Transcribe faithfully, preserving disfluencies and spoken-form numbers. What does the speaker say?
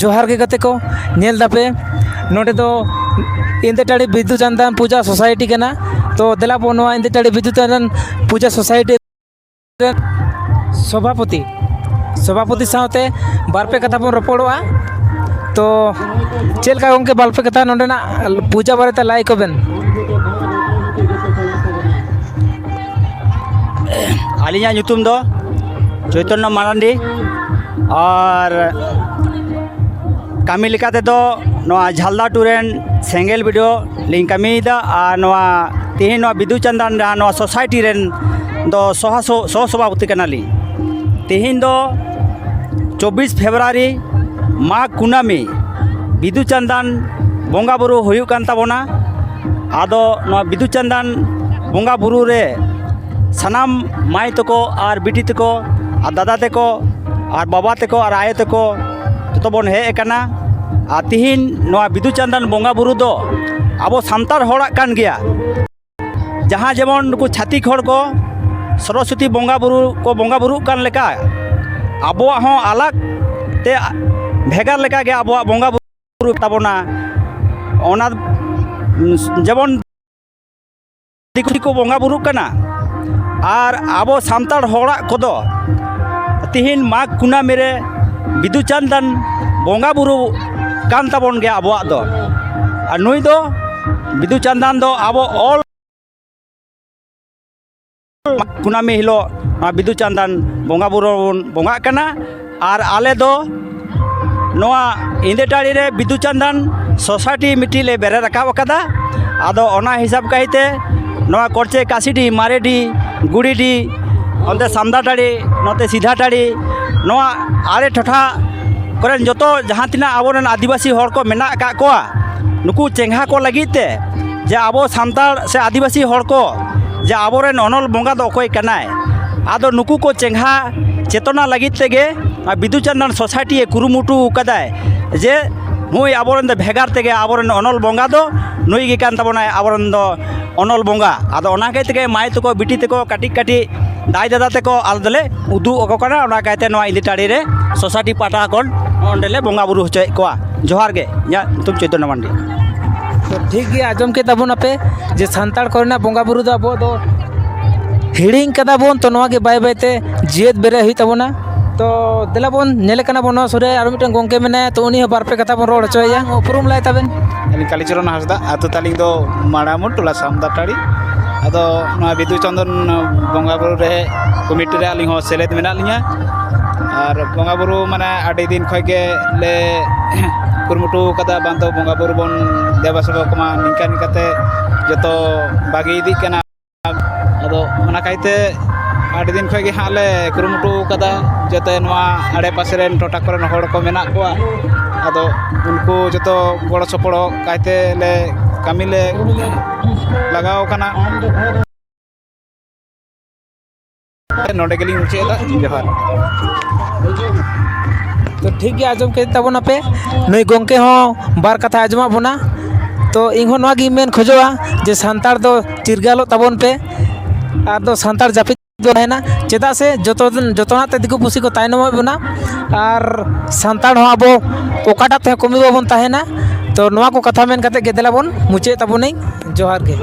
ᱡᱚᱦᱟᱨ ᱜᱮ ᱜᱟᱛᱮ ᱠᱚ, ᱧᱮᱞ ᱫᱟᱯᱮ ᱱᱚᱰᱮ ᱫᱚ ᱤᱱᱫᱮᱴᱟᱲᱤ ᱵᱤᱫᱩ ᱪᱟᱸᱫᱟᱱ ᱯᱩᱡᱟ ᱥᱳᱥᱟᱭᱴᱤ ᱠᱟᱱᱟ᱾ ᱛᱚ ᱫᱮᱞᱟ ᱵᱚᱱ ᱱᱚᱣᱟ ᱤᱱᱫᱮᱴᱟᱲᱤ ᱵᱤᱫᱩ ᱪᱟᱸᱫᱟᱱ ᱯᱩᱡᱟ ᱥᱳᱥᱟᱭᱴᱤ ᱨᱮᱱ ᱥᱚᱵᱷᱟᱯᱚᱛᱤ, ᱥᱚᱵᱷᱟᱯᱚᱛᱤ ᱥᱟᱶᱛᱮ ᱵᱟᱨᱯᱮ ᱠᱟᱛᱷᱟ ᱵᱚᱱ ᱨᱚᱯᱚᱲᱚᱜᱼᱟ᱾ ᱛᱚ ᱪᱮᱫ ᱞᱮᱠᱟ ᱜᱚᱢᱠᱮ, ᱵᱟᱨᱯᱮ ᱠᱟᱛᱷᱟ ᱱᱚᱰᱮᱱᱟᱜ ᱯᱩᱡᱟ ᱵᱟᱨᱮᱛᱮ ᱞᱟᱹᱭ ᱟᱠᱚ ᱵᱮᱱ? ᱟᱹᱞᱤᱧᱟᱜ ᱧᱩᱛᱩᱢ ᱫᱚ ᱪᱳᱭᱛᱚᱱᱱᱚ ᱢᱟᱨᱟᱱᱰᱤ᱾ ᱟᱨ ᱠᱟᱹᱢᱤ ᱞᱮᱠᱟ ᱛᱮᱫᱚ ᱱᱚᱣᱟ ᱡᱷᱟᱞᱫᱟ ᱴᱩ ᱨᱮᱱ ᱥᱮᱸᱜᱮᱞ ᱵᱤᱰᱟᱹᱣ ᱞᱤᱧ ᱠᱟᱹᱢᱤᱭᱮᱫᱟ᱾ ᱟᱨ ᱱᱚᱣᱟ ᱛᱮᱦᱮᱧ ᱱᱚᱣᱟ ᱵᱤᱫᱩ ᱪᱟᱸᱫᱟᱱ ᱡᱟᱦᱟᱸ ᱱᱚᱣᱟ ᱥᱳᱥᱟᱭᱴᱤ ᱨᱮᱱ ᱫᱚ ᱥᱚᱦᱟ-, ᱥᱚ-, ᱥᱚᱦᱚ ᱥᱚᱵᱷᱟᱯᱚᱛᱤ ᱠᱟᱱᱟᱞᱤᱧ᱾ ᱛᱮᱦᱮᱧ ᱫᱚ ᱪᱚᱵᱵᱤᱥ ᱯᱷᱮᱵᱽᱨᱩᱣᱟᱨᱤ, ᱢᱟᱜᱽ ᱠᱩᱱᱟᱹᱢᱤ, ᱵᱤᱫᱩ ᱪᱟᱸᱫᱟᱱ ᱵᱚᱸᱜᱟ ᱵᱩᱨᱩ ᱦᱩᱭᱩᱜ ᱠᱟᱱ ᱛᱟᱵᱚᱱᱟ᱾ ᱟᱫᱚ ᱱᱚᱣᱟ ᱵᱤᱫᱩ ᱪᱟᱸᱫᱟᱱ ᱵᱚᱸᱜᱟ ᱵᱩᱨᱩ ᱨᱮ ᱥᱟᱱᱟᱢ ᱢᱟᱹᱭ ᱛᱟᱠᱚ ᱟᱨ ᱵᱤᱴᱤ ᱛᱟᱠᱚ ᱟᱨ ᱫᱟᱫᱟ ᱛᱟᱠᱚ ᱟᱨ ᱵᱟᱵᱟ ᱛᱟᱠᱚ ᱟᱨ ᱟᱭᱳ ᱛᱟᱠᱚ ᱡᱚᱛᱚ ᱵᱚᱱ ᱦᱮᱡ ᱟᱠᱟᱱᱟ᱾ ᱟᱨ ᱛᱤᱦᱤᱧ ᱱᱚᱣᱟ ᱵᱤᱫᱩ ᱪᱟᱸᱫᱟᱱ ᱵᱚᱸᱜᱟ ᱵᱩᱨᱩ ᱫᱚ ᱟᱵᱚ ᱥᱟᱱᱛᱟᱲ ᱦᱚᱲᱟᱜ ᱠᱟᱱ ᱜᱮᱭᱟ᱾ ᱡᱟᱦᱟᱸ ᱡᱮᱢᱚᱱ ᱱᱩᱠᱩ ᱪᱷᱟᱹᱛᱤᱠ ᱦᱚᱲ ᱠᱚ ᱥᱚᱨᱚᱥᱚᱛᱤ ᱵᱚᱸᱜᱟ ᱵᱩᱨᱩ ᱠᱚ ᱵᱚᱸᱜᱟ ᱵᱩᱨᱩᱜ ᱠᱟᱱ ᱞᱮᱠᱟ, ᱟᱵᱚᱣᱟᱜ ᱦᱚᱸ ᱟᱞᱟᱜᱽ ᱛᱮ ᱵᱷᱮᱜᱟᱨ ᱞᱮᱠᱟ ᱜᱮ ᱟᱵᱚᱣᱟᱜ ᱵᱚᱸᱜᱟ ᱵᱩᱨᱩ ᱛᱟᱵᱚᱱᱟ᱾ ᱚᱱᱟ ᱡᱮᱢᱚᱱ ᱫᱤᱠᱩ ᱠᱚ ᱵᱚᱸᱜᱟ ᱵᱩᱨᱩᱜ ᱠᱟᱱᱟ, ᱟᱨ ᱟᱵᱚ ᱥᱟᱱᱛᱟᱲ ᱦᱚᱲᱟᱜ ᱠᱚᱫᱚ ᱛᱤᱦᱤᱧ ᱢᱟᱜᱽ ᱠᱩᱱᱟᱹᱢᱤ ᱨᱮ ᱵᱤᱫᱩ ᱪᱟᱸᱫᱟᱱ ᱵᱚᱸᱜᱟ ᱵᱩᱨᱩ ᱠᱟᱱ ᱛᱟᱵᱚᱱ ᱜᱮᱭᱟ ᱟᱵᱚᱣᱟᱜ ᱫᱚ᱾ ᱟᱨ ᱱᱩᱭ ᱫᱚ ᱵᱤᱫᱩ ᱪᱟᱸᱫᱟᱱ ᱫᱚ ᱟᱵᱚ ᱚᱞ ᱠᱩᱱᱟᱹᱢᱤ ᱦᱤᱞᱳᱜ ᱱᱚᱣᱟ ᱵᱤᱫᱩ ᱪᱟᱸᱫᱟᱱ ᱵᱚᱸᱜᱟ ᱵᱩᱨᱩ ᱵᱚᱱ ᱵᱚᱸᱜᱟᱜ ᱠᱟᱱᱟ᱾ ᱟᱨ ᱟᱞᱮ ᱫᱚ ᱱᱚᱣᱟ ᱤᱱᱫᱮᱴᱟᱲᱤ ᱨᱮ ᱵᱤᱫᱩ ᱪᱟᱸᱫᱟᱱ ᱥᱳᱥᱟᱭᱴᱤ ᱢᱤᱫᱴᱤᱡ ᱞᱮ ᱵᱮᱨᱮᱫ ᱨᱟᱠᱟᱵ ᱟᱠᱟᱫᱟ᱾ ᱟᱫᱚ ᱚᱱᱟ ᱦᱤᱥᱟᱹᱵ ᱠᱟᱭᱛᱮ ᱱᱚᱣᱟ ᱠᱚᱲᱪᱮ, ᱠᱟᱥᱤᱰᱤ, ᱢᱟᱨᱮᱰᱤ, ᱜᱩᱲᱤᱰᱤ, ᱚᱱᱛᱮ ᱥᱟᱢᱫᱟᱴᱟᱲᱤ, ᱱᱚᱛᱮ ᱥᱤᱫᱷᱟᱴᱟᱲᱤ, ᱱᱚᱣᱟ ᱟᱲᱮ ᱴᱚᱴᱷᱟ ᱠᱚᱨᱮᱱ ᱡᱚᱛᱚ ᱡᱟᱦᱟᱸ ᱛᱤᱱᱟᱹᱜ ᱟᱵᱚᱨᱮᱱ ᱟᱹᱫᱤᱵᱟᱹᱥᱤ ᱦᱚᱲ ᱠᱚ ᱢᱮᱱᱟᱜ ᱟᱠᱟᱫ ᱠᱚᱣᱟ, ᱱᱩᱠᱩ ᱪᱮᱸᱜᱷᱟ ᱠᱚ ᱞᱟᱹᱜᱤᱫ ᱛᱮ ᱡᱮ ᱟᱵᱚ ᱥᱟᱱᱛᱟᱲ ᱥᱮ ᱟᱹᱫᱤᱵᱟᱹᱥᱤ ᱦᱚᱲ ᱠᱚ ᱡᱮ ᱟᱵᱚᱨᱮᱱ ᱚᱱᱚᱞ ᱵᱚᱸᱜᱟ ᱫᱚ ᱚᱠᱚᱭ ᱠᱟᱱᱟᱭ, ᱟᱫᱚ ᱱᱩᱠᱩ ᱠᱚ ᱪᱮᱸᱜᱷᱟ ᱪᱮᱛᱚᱱᱟ ᱞᱟᱹᱜᱤᱫ ᱛᱮᱜᱮ ᱱᱚᱣᱟ ᱵᱤᱫᱩ ᱪᱟᱸᱫᱟᱱ ᱥᱳᱥᱟᱭᱴᱤ ᱮ ᱠᱩᱨᱩᱢᱩᱴᱩ ᱟᱠᱟᱫᱟᱭ ᱡᱮ ᱱᱩᱭ ᱟᱵᱚᱨᱮᱱ ᱫᱚ ᱵᱷᱮᱜᱟᱨ ᱛᱮᱜᱮ ᱟᱵᱚᱨᱮᱱ ᱚᱱᱚᱞ ᱵᱚᱸᱜᱟ ᱫᱚ ᱱᱩᱭ ᱜᱮ ᱠᱟᱱ ᱛᱟᱵᱚᱱᱟᱭ, ᱟᱵᱚᱨᱮᱱ ᱫᱚ ᱚᱱᱚᱞ ᱵᱚᱸᱜᱟ᱾ ᱟᱫᱚ ᱚᱱᱟ ᱠᱟᱭ ᱛᱮᱜᱮ ᱢᱟᱹᱭ ᱛᱟᱠᱚ, ᱵᱤᱴᱤ ᱛᱟᱠᱚ, ᱠᱟᱹᱴᱤᱡ ᱠᱟᱹᱴᱤᱡ ᱫᱟᱹᱭ ᱫᱟᱫᱟ ᱛᱟᱠᱚ ᱟᱞᱮ ᱫᱚᱞᱮ ᱩᱫᱩᱜ ᱟᱠᱚ ᱠᱟᱱᱟ᱾ ᱚᱱᱟ ᱠᱟᱭᱛᱮ ᱱᱚᱣᱟ ᱤᱫᱤ ᱴᱟᱲᱤ ᱨᱮ ᱥᱳᱥᱟᱭᱴᱤ ᱯᱟᱦᱴᱟ ᱠᱷᱚᱱ ᱚᱸᱰᱮ ᱞᱮ ᱵᱚᱸᱜᱟ ᱵᱩᱨᱩ ᱦᱚᱪᱚᱭᱮᱫ ᱠᱚᱣᱟ᱾ ᱡᱚᱦᱟᱨ ᱜᱮ, ᱤᱧᱟᱹᱜ ᱧᱩᱛᱩᱢ ᱪᱳᱭᱛᱚᱱᱭᱚ ᱢᱟᱱᱰᱤ᱾ ᱛᱚ ᱴᱷᱤᱠ ᱜᱮᱭᱟ, ᱟᱸᱡᱚᱢ ᱠᱮᱫ ᱛᱟᱵᱚᱱ ᱟᱯᱮ ᱡᱮ ᱥᱟᱱᱛᱟᱲ ᱠᱚᱨᱮᱱᱟᱜ ᱵᱚᱸᱜᱟ ᱵᱩᱨᱩ ᱫᱚ ᱟᱵᱚᱣᱟᱜ ᱫᱚ ᱦᱤᱲᱤᱧ ᱠᱟᱫᱟ ᱵᱚᱱ, ᱛᱚ ᱱᱚᱣᱟ ᱜᱮ ᱵᱟᱭ ᱵᱟᱭ ᱛᱮ ᱡᱤᱭᱟᱹᱫ ᱵᱮᱨᱮᱫ ᱦᱩᱭᱩᱜ ᱛᱟᱵᱚᱱᱟ᱾ ᱛᱚ ᱫᱮᱞᱟ ᱵᱚᱱ ᱧᱮᱞᱮ ᱠᱟᱱᱟ ᱵᱚᱱ ᱱᱚᱣᱟ ᱥᱩᱨ ᱨᱮ ᱟᱨ ᱢᱤᱫᱴᱟᱝ ᱜᱚᱝᱠᱮ ᱢᱮᱱᱟᱭᱟ, ᱛᱚ ᱩᱱᱤ ᱦᱚᱸ ᱵᱟᱨ ᱯᱮ ᱠᱟᱛᱷᱟ ᱵᱚᱱ ᱨᱚᱲ ᱦᱚᱪᱚᱭᱮᱭᱟ᱾ ᱩᱯᱨᱩᱢ ᱞᱟᱹᱭ ᱛᱟᱵᱮᱱ᱾ ᱟᱹᱞᱤᱧ ᱠᱟᱞᱤᱪᱚᱨᱚᱱ ᱦᱟᱸᱥᱫᱟ, ᱟᱹᱛᱩ ᱛᱟᱹᱞᱤᱧ ᱫᱚ ᱢᱟᱲᱟᱢᱩᱲ, ᱴᱚᱞᱟ ᱥᱟᱢᱫᱟᱴᱟᱹᱲᱤ᱾ ᱟᱫᱚ ᱱᱚᱣᱟ ᱵᱤᱫᱩ ᱪᱟᱸᱫᱟᱱ ᱵᱚᱸᱜᱟ ᱵᱩᱨᱩ ᱨᱮ ᱠᱚᱢᱤᱴᱤ ᱨᱮ ᱟᱹᱞᱤᱧ ᱦᱚᱸ ᱥᱮᱞᱮᱫ ᱢᱮᱱᱟᱜ ᱞᱤᱧᱟ᱾ ᱟᱨ ᱵᱚᱸᱜᱟ ᱵᱩᱨᱩ ᱢᱟᱱᱮ ᱟᱹᱰᱤ ᱫᱤᱱ ᱠᱷᱚᱱ ᱜᱮ ᱞᱮ ᱠᱩᱨᱩᱢᱩᱴᱩ ᱠᱟᱫᱟ, ᱵᱟᱝ ᱫᱚ ᱵᱚᱸᱜᱟ ᱵᱩᱨᱩ ᱵᱚᱱ ᱫᱮᱵᱟ ᱥᱮᱵᱟ ᱠᱚᱢᱟ, ᱱᱤᱝᱠᱟ ᱱᱤᱝᱠᱟᱛᱮ ᱡᱚᱛᱚ ᱵᱟᱹᱜᱤ ᱤᱫᱤᱜ ᱠᱟᱱᱟ᱾ ᱟᱫᱚ ᱚᱱᱟ ᱠᱟᱭᱛᱮ ᱟᱹᱰᱤ ᱫᱤᱱ ᱠᱷᱚᱱ ᱜᱮ ᱦᱟᱸᱜ ᱞᱮ ᱠᱩᱨᱩᱢᱩᱴᱩ ᱠᱟᱫᱟ, ᱡᱟᱛᱮ ᱱᱚᱣᱟ ᱟᱲᱮ ᱯᱟᱥᱮ ᱨᱮᱱ ᱴᱚᱴᱷᱟ ᱠᱚᱨᱮᱱ ᱦᱚᱲ ᱠᱚ ᱢᱮᱱᱟᱜ ᱠᱚᱣᱟ, ᱟᱫᱚ ᱩᱱᱠᱩ ᱡᱚᱛᱚ ᱜᱚᱲᱚ ᱥᱚᱯᱚᱦᱚᱫ ᱠᱟᱭᱛᱮ ᱞᱮ ᱠᱟᱹᱢᱤ ᱞᱮ ᱞᱟᱜᱟᱣ ᱠᱟᱱᱟ᱾ ᱱᱚᱰᱮ ᱜᱮᱞᱤᱧ ᱢᱩᱪᱟᱹᱫ ᱮᱫᱟ᱾ ᱡᱚᱦᱟᱨ᱾ ᱛᱚ ᱴᱷᱤᱠ ᱜᱮ, ᱟᱸᱡᱚᱢ ᱠᱮᱫ ᱛᱟᱵᱚᱱᱟᱯᱮ, ᱱᱩᱭ ᱜᱚᱢᱠᱮ ᱦᱚᱸ ᱵᱟᱨ ᱠᱟᱛᱷᱟ ᱟᱸᱡᱚᱢᱟᱜ ᱵᱚᱱᱟ᱾ ᱛᱚ ᱤᱧ ᱦᱚᱸ ᱱᱚᱣᱟ ᱜᱤᱧ ᱢᱮᱱ ᱠᱷᱚᱡᱚᱜᱼᱟ ᱡᱮ ᱥᱟᱱᱛᱟᱲ ᱫᱚ ᱪᱤᱨᱜᱟᱹᱞᱚᱜ ᱛᱟᱵᱚᱱ ᱯᱮ, ᱟᱨ ᱫᱚ ᱥᱟᱱᱛᱟᱲ ᱡᱟᱹᱯᱤᱫ ᱫᱚ ᱛᱟᱦᱮᱱᱟ᱾ ᱪᱮᱫᱟᱜ ᱥᱮ ᱡᱚᱛᱚ ᱫᱤᱱ ᱡᱚᱛᱚᱱᱟᱜ ᱛᱮ ᱫᱤᱠᱩ ᱯᱩᱥᱤ ᱠᱚ ᱛᱟᱭᱱᱚᱢᱚᱜ ᱵᱚᱱᱟ, ᱟᱨ ᱥᱟᱱᱛᱟᱲ ᱦᱚᱸ ᱟᱵᱚ ᱚᱠᱟᱴᱟᱜ ᱛᱮᱦᱚᱸ ᱠᱚᱢᱤ ᱵᱟᱵᱚᱱ ᱛᱟᱦᱮᱱᱟ᱾ ᱛᱚ ᱱᱚᱣᱟ ᱠᱚ ᱠᱟᱛᱷᱟ ᱢᱮᱱ ᱠᱟᱛᱮ ᱜᱮ ᱫᱮᱞᱟ ᱵᱚᱱ ᱢᱩᱪᱟᱹᱫ ᱛᱟᱵᱚᱱᱟᱹᱧ᱾ ᱡᱚᱦᱟᱨ ᱜᱮ᱾